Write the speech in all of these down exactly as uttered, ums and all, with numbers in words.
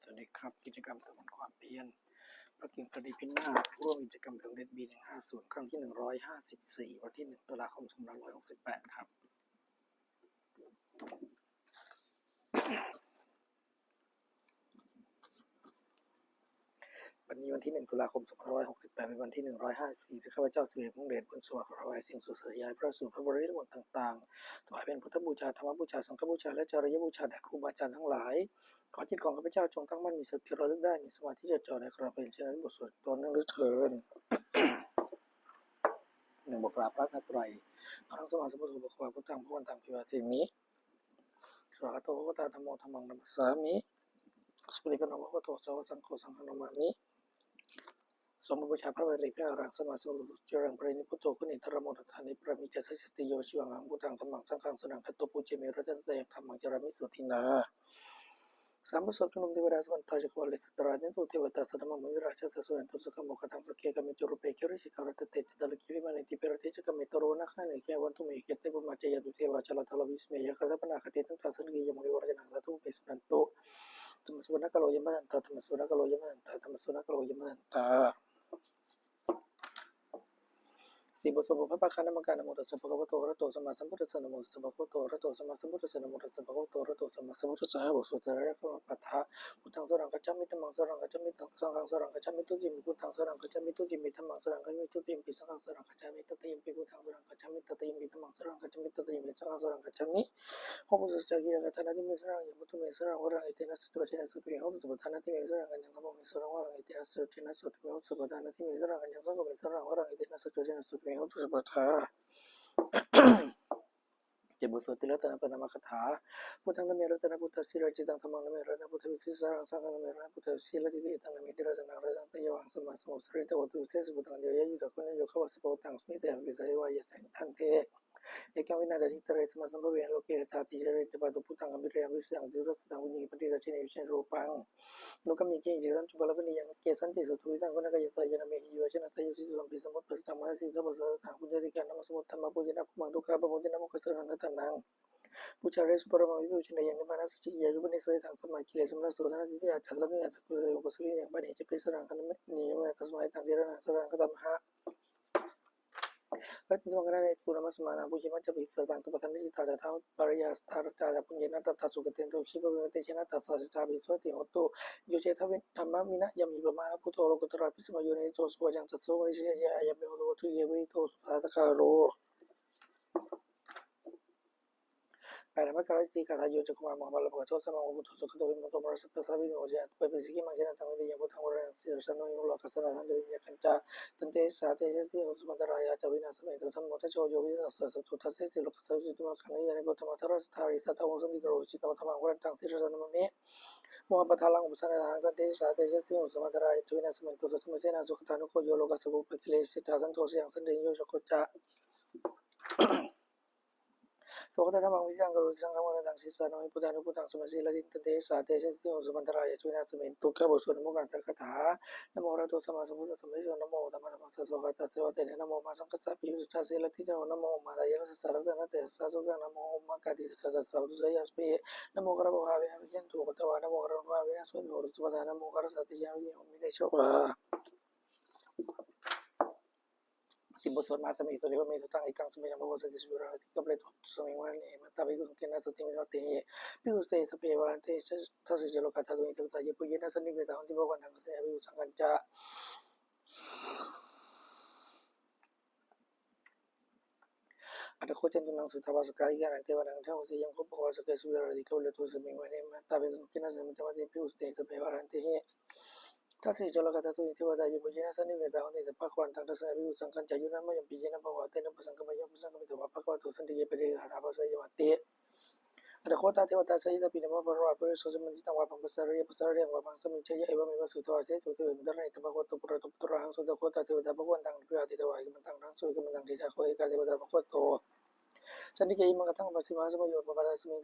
วัสดีครับ กิจกรรมสวดมนต์ความเพียร พระกริ่งตรีพินาศ ร่วมกิจกรรมดวงเด่น B หนึ่งห้าศูนย์ ครั้งที่ หนึ่งร้อยห้าสิบสี่ วันที่ หนึ่ง ตุลาคม สองพันห้าร้อยหกสิบแปด ครับ วันนี้วันที่ หนึ่ง ตุลาคม สองพันห้าร้อยหกสิบแปด เป็นวันที่ หนึ่งร้อยห้าสิบสี่ ที่ข้าพเจ้า สิริพงษ์เดช บุญสวัสดิ์ ขอถวายสิ่งสวยสดใหญ่พระสูตรพระปริตรมนต์ต่างๆ ถวายเป็นพุทธบูชา ธรรมบูชา สังฆบูชา และจริยบูชาแด่ครูบาอาจารย์ทั้งหลาย ขอจิตของข้าพเจ้าจงตั้งมั่น มีสติระลึกได้ มีสมาธิจดจ่อในคาถาเปล่งเช่นนั้น บทสวดตนหนึ่งฤทธิ์เถิด หนึ่ง บทกราบพระรัตนตรัย Arahaṃ sammāsambuddho bhagavā, buddhaṃ bhagavantaṃ abhivādemi. Svākkhāto bhagavatā dhammo, dhammaṃ namassāmi. Supaṭipanno bhagavato sāvakasaṅgho, saṅghaṃ namāmi. สวดมนต์บูชาพระปริตร Arahaṃ sammāsambuddho jiraṃ parinibbuto, guṇetvaraṃ modamānā, paranāmi ca deseti yo. Jīvāhaṃ buddhaṃ dhammaṃ saṅghaṃ, saraṇaṃ gato pujemi, ratanattayena dhammaṃ namāmi, sotthī nā. สาม บทสวดชุมนุมเทวดา Samantā cakkavāḷesu atrāgacchantu devatā, saddhammaṃ munirājassa suṇantu saggamokkhadaṃ. Sagge kāme ca rūpe girisikharataṭe cantalikkhe vimāne, dīpe raṭṭhe ca gāme taruvanagahane gehavatthumhi khette, bhummā cāyantu devā jalathalavisame yakkhagandhabbanāgā, tiṭṭhantā santike yaṃ munivaravacanaṃ sādhavo me suṇantu. Dhammassavanakālo ayam bhadantā. Dhammassavanakālo ayam bhadantā. Dhammassavanakālo ayam bhadantā. สี่ บทสวดบุพภาคนมการ Namo tassa bhagavato arahato sammāsambuddhassa. Namo tassa bhagavato arahato sammāsambuddhassa. Namo tassa bhagavato arahato sammāsambuddhassa. ห้า บทสวดสรีระคมนาปาฐะ Buddhaṃ saraṇaṃ gacchāmi. Dhammaṃ saraṇaṃ gacchāmi. Dam- Saṅghaṃ saraṇaṃ gacchāmi. Dutiyampi buddhaṃ saraṇaṃ gacchāmi. Dutiyampi dhammaṃ saraṇaṃ gacchāmi. Dutiyampi saṅghaṃ saraṇaṃ gacchāmi. Tatiyampi buddhaṃ saraṇaṃ gacchāmi. Tatiyampi dhammaṃ saraṇaṃ gacchāmi. Tatiyampi saṅghaṃ saraṇaṃ gacchāmi. หก บทสวดสัจจกิริยาคาถา Natthi me saraṇaṃ aññaṃ, buddho me saraṇaṃ varaṃ, etena saccavajjena sotthi me hotu sabbadā. Natthi me saraṇaṃ aññaṃ, dhammo me saraṇaṃ varaṃ, etena saccavajjena sotthi me hotu sabbadā. Natthi me saraṇaṃ aññaṃ, saṅgho me saraṇaṃ varaṃ, etena saccavajjena sotthi me hotu sabbadā. เจ็ด บทสวดติรัตนปริณามคาถา Buddhaṃ name ratanabuddhasīladiṭṭhitaṃ, dhammaṃ name ratanabuddhavipasīladiṭṭhitaṃ, saṅghaṃ name ratanabuddhavipasīladiṭṭhitaṃ, etaṃ name tiratanaṃ ratanattayavhaṃ, sammā saṅgho sārīritavāso visesu buddhaṃ, yo yaṃ buddhaguṇaṃ yo gavassati bhagavantaṃ, tasmā simiṃ tayabhidhāya vācāmi bhadante. Ekaṃ vinā taṃ itikāresu mahāsambhave, loke kāhāti ca rite, pāturahu buddhaṃ gambhīraṃ abhisamettha, uttariṃ satthiṃ sambhāviṃ paṭirūpadessanti. Lokasminti kiñci taṃ cupaddavāni, yānike santi suddhuvīdaṃ, guṇākarattā ca āyamhe, yeva ca nattha yaṃ sīsu, tampi sampayuttā sattā mahāsīvā, taṃ bhāsetaha bhūtehi cātummahābhūtehi. Nāma sumuttamaṃ bhūtena bhummā, dukkhamapā bhūtena mokkhasāraṃ ṭhānaṃ. Pūjā haraṃ paramābhito, chintāmāya bhāvanāya, sacchikāyā ca bhaṇāsati, yā ca bhaṇāsamācāre taṃ sammā kittayā, yācāmi taṃ sakuṇassa yoge, yoga sotthi viya pāṇi, caññe saraṇaṃ gatāmi, niyyāmi taṃ saraṇaṃ gatāmi. Ratanaṃ ratanattayena, saraṇaṃ gatāmi. Ratanattayena bhikkhūnaṃ samādaṃ, pūjeyya ādi cāmukā, taṃ patthanīdha, tā ca pāriyā sattā, rājā ca bhuñjena tattha, sugatassa dhammavidū, tejena tattha sadā sotthī bhavantu. Yo ceva dhammavinayaṃ vivaccati, pamāṇabhūto lokuttaro, bhismākāyo niyogi, so vacaṃ tassa vijayo hohi, ayampi hotu, hotu, hotu, hotu, hotu, hotu. แปด นมัสการสิกขา Yo cāvata mohappadālapo, aggato sampāga, buddho sugato vimutto, mārassa pāsā vimoccati, pāpesi khemaṃ janataṃ vineyyaṃ, buddhaṃ varantaṃ sirasā namami. Lokassa atthāya ca viññūhī ca, tantejasā tejasvī, sabbe antarāyā ca vināsamentu. Dhammo dhajo yo viya satthu, dassesi lokassa visuddhimaggaṃ, niyyāniko dhammavaraṃ satthu, sāvakā santike hotu, jino dhammaṃ varantaṃ sirasā namaṃ. Mohappadālaṃ upasantadānaṃ, tantejasā tejasvī, sabbe antarāyā ca vināsamentu. Saddhammasenā sugatānugo yo, lokassa pubbe khalese, taṃ santo sayaṃ santi, yo cāgo ca svākkhāto dhammaṃ viditaṃ karoti, saṅghaṃ varantaṃ sirasā namaṃ. Buddhānubuddhaṃ samasīladiṭṭhiṃ, tantejasā tejasvī, sabbe antarāyā ca vināsamentu. เก้า บทสวดนโมการคาถา Namo arahato sammāsambuddhassa. Namo uttamadhammassa, svākkhātasseva tenā. Namo mahāsaṅghassāpi visuddhasīladiṭṭhino. Namo omātyāraddhassa ratanattayassa sāvakaṃ. Namo omakātītassa tassa vatthuttayassapi. Namo okarabhabhāvena pūjयन्तā bhagavanto uddhavā. Namo ārakkhabhabhāvena suṇantu sabbadā. Namo okarasatiyena vijayo hohi tejavā. สิบ บทสวดมหาสมัยสูตร Evameva sutaṃ. Ekaṃ samayaṃ bhagavā sakkesu viharati kapilavatthusmiṃ vane mahatā bhikkhusaṅghena saddhiṃ pañcamattehi bhikkhusatehi sabbeheva arahantehi. Dasahi ca lokadhātūhi devatā yebhuyyena sannipatitā honti bhagavantaṃ dassanāya bhikkhusaṅghañca. Atha kho catunnaṃ suddhāvāsakāyikānaṃ devānaṃ ādānaṃ uddisītamanussāvasi. Ayaṃ kho bhagavā sakkesu viharati kapilavatthusmiṃ vane mahatā bhikkhusaṅghena saddhiṃ pañcamattehi bhikkhusatehi sabbeheva arahantehi. Dasahi ca lokadhātūhi devatā yebhuyyena sannipatitā honti bhagavantaṃ dassanāya bhikkhusaṅghañca. Yo nāma yaṃ piyena bhagavā tena bhagavantaṃ pasaṅkameyyāma, bhagavato santike paṭiharanti āhāraṃ pāsayāmāti. Atha kho tā devatā sahitā piṇḍapātapātikaṃ karoti. Saṃsajātaṃ vā puññaṃ pasāreyya, pasāreyya vā pāpakaṃ samijjeyya. Evameva suddhāvāsesu devesu antarahitā bhagavato purato pāturahaṃsu. Atha kho tā devatā bhagavantaṃ abhivādetvā ekamantaṃ aṭṭhaṃsu. Ekamantaṃ ṭhitā kho ekā devatā bhagavato santike imaṃ gāthaṃ abhāsi: Mahāsamayo pavanasmiṃ,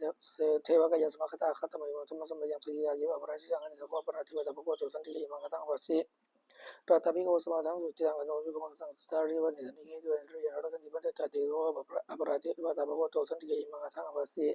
devakāyā samāgatā, āgatamha mayhaṃ bhummā, samayaṃ dakkhitāyeva aparājitasaṅghanī. Atha kho aparā devatā bhagavato santike imaṃ gāthaṃ abhāsi: Tatra bhikkhavo samādahaṃsu, cittaṃ attano ujukamakaṃsu, sārathīva nettāni gahetvā, indriyāni rakkhanti paṇḍitāti. Atha kho aparā devatā bhagavato santike imaṃ gāthaṃ abhāsi: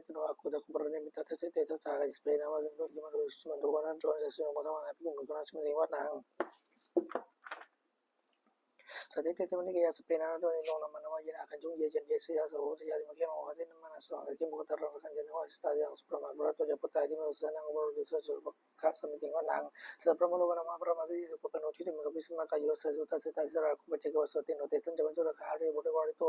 Paritano Akkuṭakumbhakaranimmito. Dasete dasadhā kāyā sabbe nānattavaṇṇino. Iddhimanto jutimanto vaṇṇavanto yasassino. Modamānā abhikkāmuṃ bhikkhūnaṃ samitiṃ vanaṃ. Saṭṭhete devanikāyā sabbe nānattavaṇṇino. Nāmanvayena āgañchuṃ ye caññe sadisā saha. Bhūtā ca mukkhā bhikkhavo pāṇino saraṇamajjhāmā. Dasete dasadhā kāyā sabbe nānattavaṇṇino. Iddhimanto jutimanto vaṇṇavanto yasassino. Modamānā abhikkāmuṃ bhikkhūnaṃ samitiṃ vanaṃ. Saṭṭhete devanikāyā sabbe nānattavaṇṇino. Nāmanvayena āgañchuṃ ye caññe sadisā saha. Bhūtā ca mukkhā bhikkhavo pāṇino saraṇamajjhāmā. Dasete dasadhā kāyā sabbe nānattavaṇṇino. Iddhimanto jutimanto vaṇṇavanto yasassino. Modamānā abhikkāmuṃ bhikkhūnaṃ samitiṃ vanaṃ. Sahabrahmalokānaṃ mahābrahmābhitiṭṭhati. Upapanno jutimanto bhismākāyo yasassi so. Dasettha issarā āgū paccekavasavattino. Tesañca majjhato oghatiṇṇo pāṇino parivārito.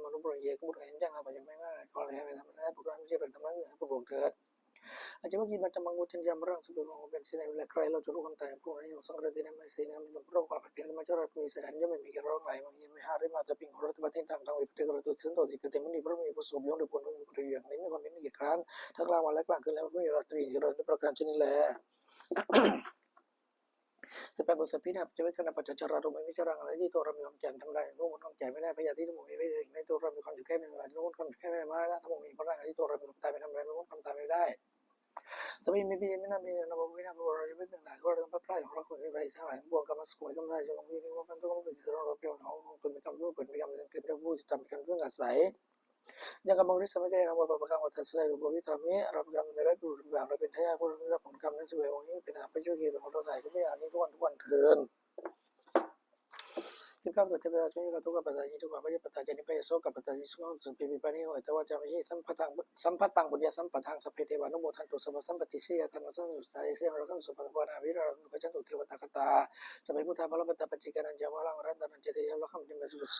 มมานุปโรยเย ก็บุตรเห็นจัง เราปัจจุบันไม่ง่าย ขอให้ทำได้ พวกเราไม่ใช่เป็นกำลังให้ผู้หลงเถิด อาจจะว่ากินบัตรมังคุดจันยามรังสุดดวงเป็นเสนาและใครเราจะรู้คำตายผู้นี้สังเกตในไม่เสนาเป็นพระกว่าผัดเพียงมาเจ้าเรามีแสนย่อมไม่มีแก่เราหลายมันยังไม่ห้าริมาตะปิงของรัฐบาลที่ทางทางวิปฏิกรตุสันโตติกเตมุนีพระมีผู้ทรงยงด้วยผลมีประโยชน์ในไม่ความเป็นมีแก่ครั้นทั้งกลางวันและกลางคืนและไม่มีราตรีเจริญด้วยประการชนิดแล สิบแปด บทสวดพิณาปัจจเวกขณปัจจาราโรมวิจารังอะไรที่ตัวเรามีความแจ่มทำลายรู้หมดความแจ่มไม่ได้พยาธิที่หมู่มีไม่ถึงในตัวเรามีความอยู่แค่ไม่ทำลายรู้หมดความอยู่แค่ไม่ได้มาแล้วทั้งหมู่มีพลังที่ตัวเรามีความตายไม่ทำลายรู้หมดความตายไม่ได้ สมิง มี ปิ ยะ มิ นะ มี นะ โม วิ นะ โม เราจะไม่เป็นหลายก็เราต้องพลาดของเราคนอื่นไปทั้งหลายทั้งปวงกรรมสกุลกรรมได้จงมีนิวพันธุกรรมเป็นสรรพเพียงของของตนเป็นกรรมรู้เกิดเป็นกรรมเกิดเป็นผู้ที่ทำเป็นกรรมเรื่องอาศัยยังกรรมริสมิเกนะโมปะปะกังวัฏสะ หลวงพ่อวิธามิรับกรรมในไว้ผู้บาปเราเป็นทายาทผู้รับผลกรรมนั้นสวยองค์นี้เป็นอาภัยโชคดีของเราหลายก็ไม่อาจนี้ทุกวันทุกวันเทิน สิบเก้า สัจจะประชาชนยกทุกข์กับปัตตานีทุกข์กับพยาปัตตาจานิพยโสกับปัตตานีสุขังสุขีปิปานิโนอัตวาจามิหิสัมปทังสัมปทังบุญญาสัมปทังสัพเพเทวานุโมทันตุสัพพสัมปติสิยาธรรมสังสุสายเสียงรักขันสุปัตตวานาวิรารังตุกจันตุเทวตาคตาสัพเพพุทธาภรปัตตาปัจจิกานัญจามาลังรัตนัญจเตยะรักขันติเมสุโส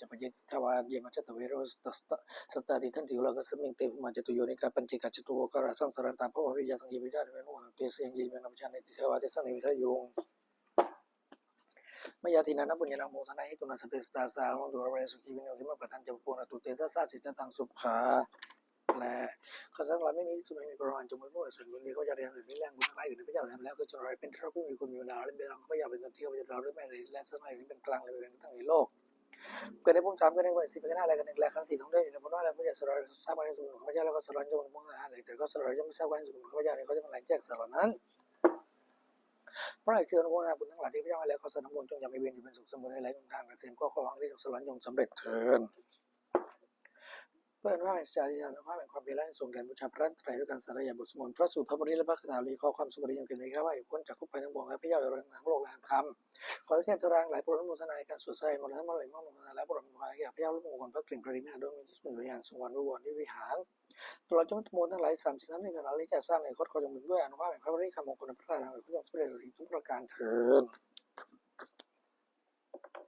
ca paccayitā vā ye majjhattā verā sattā tiṭṭhanti uḷākasmiṃ te bhummā catuyonikā pañcekā catupokkārā saṃsārantā bhavagāthā ye ca vijatānugampā te seyyaṃ ye ca nappajānanti devā tesaṃ vijayo. Mayā dinnānaṃ puññānaṃ anumodanāhetuna sabbe sattā sadā hontu sukhī attānaṃ parittaṃ ca bhavantu te tassa sijjhataṃ sukhaṃ. และข้าทั้งหลายไม่มีที่สุดไม่มีประมาณ จงเป็นผู้ส่วนบุญที่ข้าพเจ้าได้ทำในแรกบุญทั้งหลายอยู่ในพระเจ้าแล้วคือจงเป็นที่รักผู้มีคุณมีบรรดาและเป็นรังข้าพเจ้าเป็นต้นที่ข้าพเจ้าเราได้ไม่ได้และสร้างให้เป็นกลางและเป็นทั้งในโลก เกิดในภูมิสามเกิดในภูมิสี่เป็นคณะอะไรกันหนึ่งและขันธ์สี่ท่องเที่ยวอยู่ในภูมิน้อยและภูมิใหญ่สลายทราบในสมุนข้าพเจ้าแล้วก็สลายจงมุ่งหาในแต่ก็สลายจงไม่ทราบในสมุนข้าพเจ้าในเขาจะเป็นหลายแจกสลายนั้น เพราะอะไรคืออนุโมทนาบุญทั้งหลายที่พระเจ้าให้แล้วก็สนองบุญจงอย่ามีเวรอยู่เป็นสุขเสมอในหลายหนทางเกษมก็ขอหวังที่จงสลายจงสำเร็จเถิด เพื่ออนุภาพแห่งสัจจะอนุภาพแห่งความเพียรและทรงการบูชาพระรัตนตรัยด้วยการสาธยายบทสวดมนต์พระสูตรพระปริตรและพระคาถาเหล่านี้ขอความสุขปริยงแก่ในข้าพเจ้าผู้พ้นจากทุกข์ภัยทั้งปวงข้าพเจ้าเอริงทั้งโลกและทั้งธรรมขอเทพเทวดาทั้งหลายโปรดอนุโมทนาในการสวดสาธยายมนต์และทั้งหมดเลยมอบอนุโมทนาและโปรดอนุโมทนาแก่ข้าพเจ้าผู้มงคลพระกริ่งพระริมหาดวงมีที่สุดอย่างสงวนวิวรณ์วิหารตลอดจนมนต์ทั้งหลายสามสิบนั้นในเวลาที่จะสร้างในคตขอจงเป็นด้วยอนุภาพแห่งพระปริตรคำมงคลในพระคาถาทั้งหลายขอจงสำเร็จสิ่งทุกประการเถิด